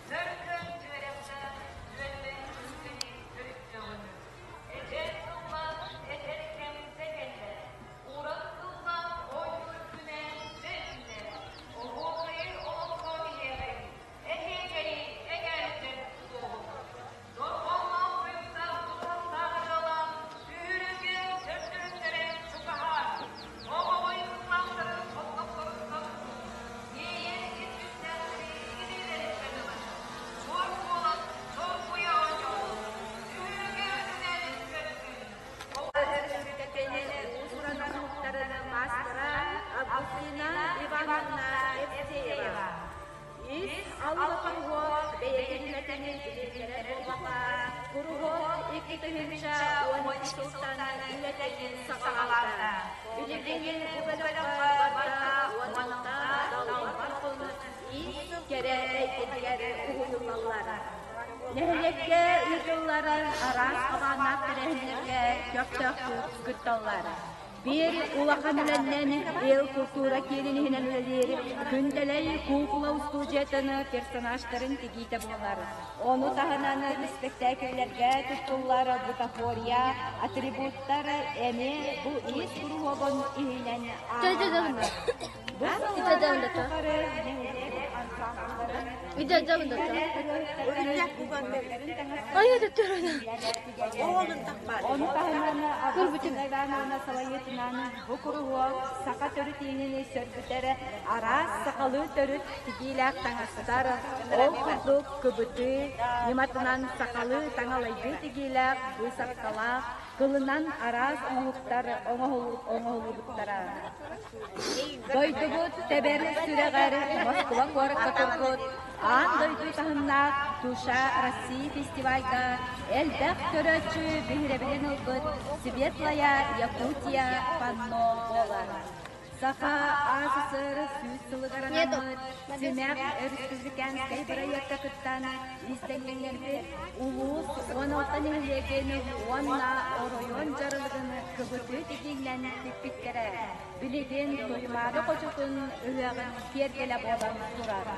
Сөргүн үөрэхтээх үөрбэт үстэни төрүттөҕүн, эдэр тыллаах эдэр кэмтэ кэллэ, уран тыллаах оонньуур күнэ бэриннэ, оһуохайы олоххо иһиэҕиҥ, эһиэкэйи эҥээриттэн тутуоҕуҥ. Дорҕоонноох тойуктаах дууһаттаах ырыалаах үһүрүгэ төттөрүттэрэ чугаһаан, оҕоҕой тыллаахтарын хоннохторуттан иэйэр ис үстээхтэри игириилэриттэн ылан, чуор буолан чоргуйа оонньоотун, үһүрүгэ үрдүнэн көттүн. Өрөспүүбүлүкэтин уус-уран оҥоһуктарын маастара Августина Ивановна Евсеева. Ис алла куруһуок бэйэтин үлэтин билиһиннэрэр буоллаҕа, куруһуок 2013 сылтан үлэтин саҕалаабыта. Билигин бу бөлөххө барыта 16 далбар хотун ис кэрэ эйгэтигэр уһуйуллаллар. Нэһилиэккэ ыытыллар араас хабааннаах тэрээһиннэргэ көхтөөхтүк кытталлар. Биир улахан үлэннэн Эл култуура киинин иһинэн үлэлиир Күндэлэй куукула устуудьуйатын персонажтарын тигиитэ буолар. Ону таһынан испэктээкиллэргэ туттуллар бутафория, атрибуттар эмиэ бу ис куруһуогун иһинэн ааһаллар. Бу сыллар тухары нэһилиэк ансаамбылларын Ону таһынан Августина Ивановна салайыытынан бу куруһуок саха төрүт иинин сөргүтэр араас сахалыы төрүт тигиилээх таҥастар, ол курдук кыбытыы ньыматынан сахалыы таҥалайдыы тигиилээх быысапкалаах кылынан араас оҥоһуктар оҥоһуллубуттара. Дойдубут тэбэр сүрэҕэр Москва куоракка турбут аан дойду таһымнаах «Душа России» фестивальга элбэх көрөөччү биһирэбилин ылбыт «Светлая Якутия» панно буолар. Саха АССР 100 сылыгар анаммыт Симэх өрөспүүбүлүкээнскэй бырайыакка кыттан иистэнньэҥнэрбит улуус 16 нэһилиэгин уонна оройуон дьарылыгын кыбытыы тигиинэн тикпиттэрэ. Билигин Туймаада хочотун ыһыаҕын киэргэлэ буолан турар.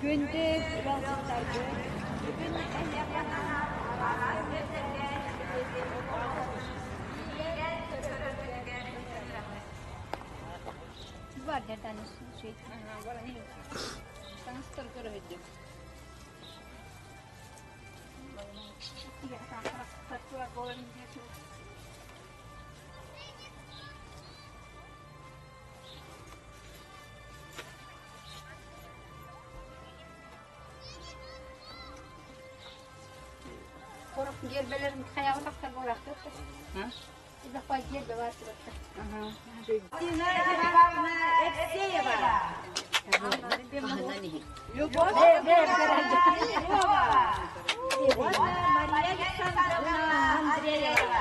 Күндү ыалдьыттарбыт, бүгүн эһиэхэ араас сирдэргэ Бар дерден şey. Таҥастар көрөһүдүм. Гербелерин хайаҕа тахсар буолаахтар. Тина Ивановна Евсеева. Любовь Иванова. Мария Александровна Андреева.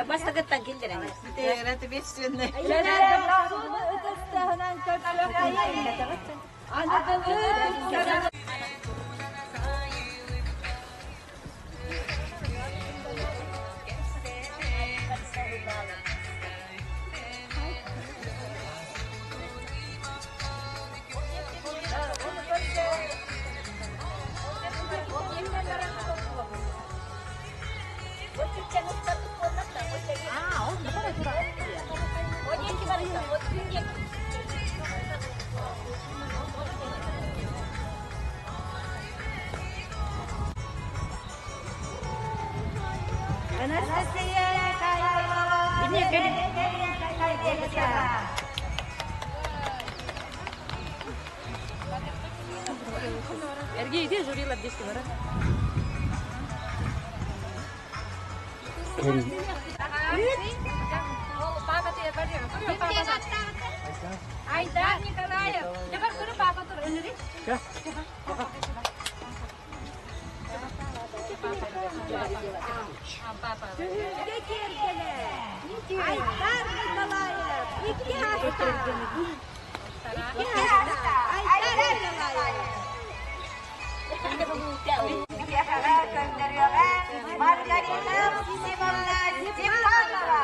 Бастакыттан киллэрэн. Аныгылыы Анастасия Михайлова. Эргийди жюрилар дискилара. Айдар Николаев. Жабар көрі папа тұр. Өнері. Түһүлгэ киэргэлэ. Айдар Николаев. Икки аста. Икки аста. Айдар Николаев. Биһиэхэҕэ көрдөрүөҕэ Маргарита Максимовна Степанова.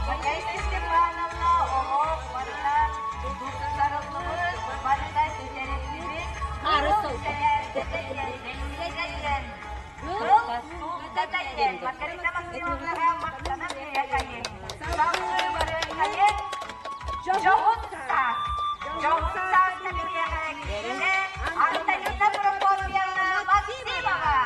Маргарита Степановна оҕо барыта тупсарыллыбыт, барыта ситэриллибит, Маргарита Максимовнаҕа махтанан кайын. Салгыы барыахайын Дьоһун саас. Дьоһун саас кэлиэҕэ киирэ Антонина Прокопьевна Максимова.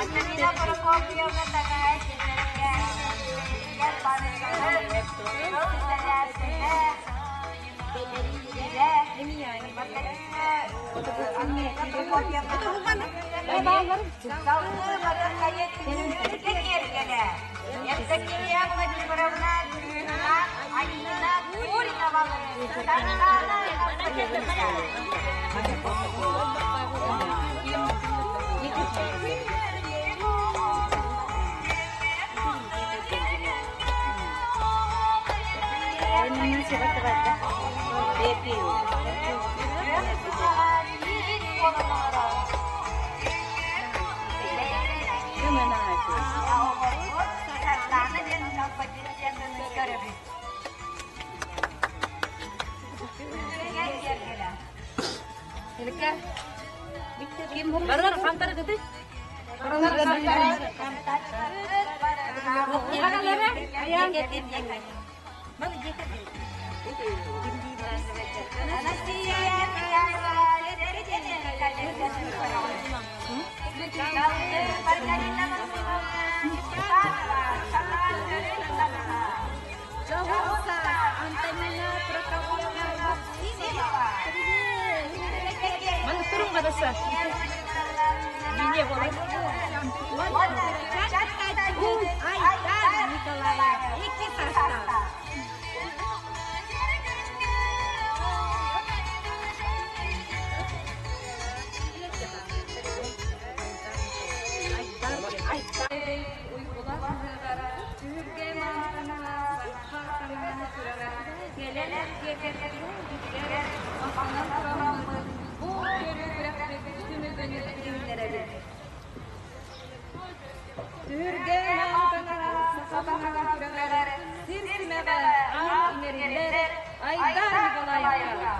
Антонина Прокопьевна таҥаһа ситэргэ бэйэтигэр барыгары сыл сэлээрсэтэ Маргарита Прокопьевна Салгыы барыаххайыт түһүлгэ киэргэлэ. Евдокия Владимировна кыыһынан Айыына Куринованы Сардаана Константиновна. Күөх сүрэҕэр биир буолан олорор. Оҕорбут Сардаана диэн композициятын көрөбүт. Түһүлгэ киэргэлэ. Барылар хантары кыты? Анастасия Михайлова Маргарита Максимовна Степанова Саха төрүт таҥаһа. Дьоһун Антонина Прокопьевна Максимова. Маны турун гадаса. Мине болар. Айдар Николаев. Икки состав. Түһүлгэ мааны саха таҥаһа кэлэн киэргэтигэр махтанан тураммыт бу көрүү күрэхпит түмүгүн иһитиннэрэбит. Түһүлгэ мааны саха таҥаһа күрэҕэр сир симэҕэ аан иҥэриллэр Айдар Николаевка.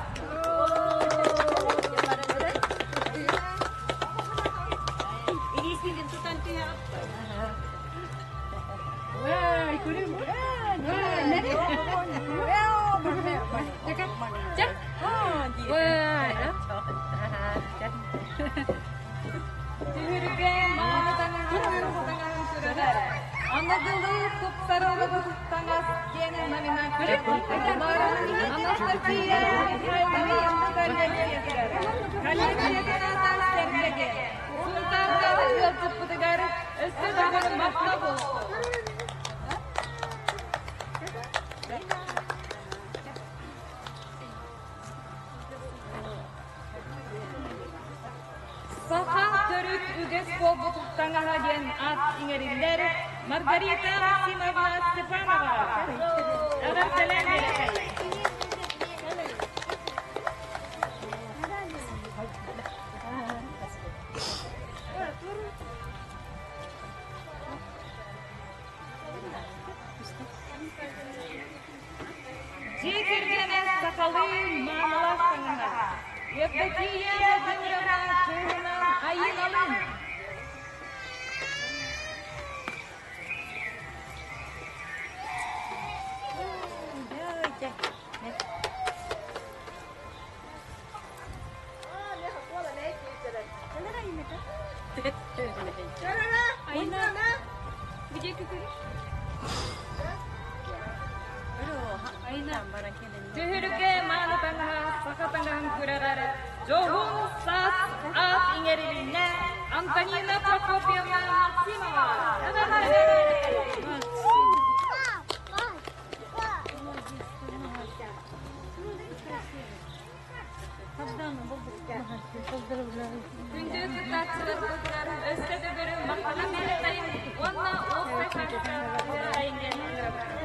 Түһүлгэ мааны таҥаһын күрэҕэр аныгылыы тупсарыллыбыт таҥас диэн номинация Анастасия Михайлова коллекциятынан сэргэгэ Сунтаарга ыалдьыппытыгар өссө төгүл махтал буоллун. Саха төрүт үгэс буолбут таҥаһа диэн аат иҥэриллэр Маргарита Максимовна Степанова. Эҕэрдэлээн биэрэхэй. Евдокия Владимировна кыыһынан Айыыналыын. Айна, где күкүрү? Айна, Түһүлгэ мааны таҥаһа саха таҥаһын күрэҕэр дьоһун саас аат иҥэрилиннэ Антонина Прокопьевна Максимова. Күндү кыттааччыларбытыгар өссө төгүрү махтанан этэйин уонна уопсай хаһыаттарын диэн ыҥырабыт.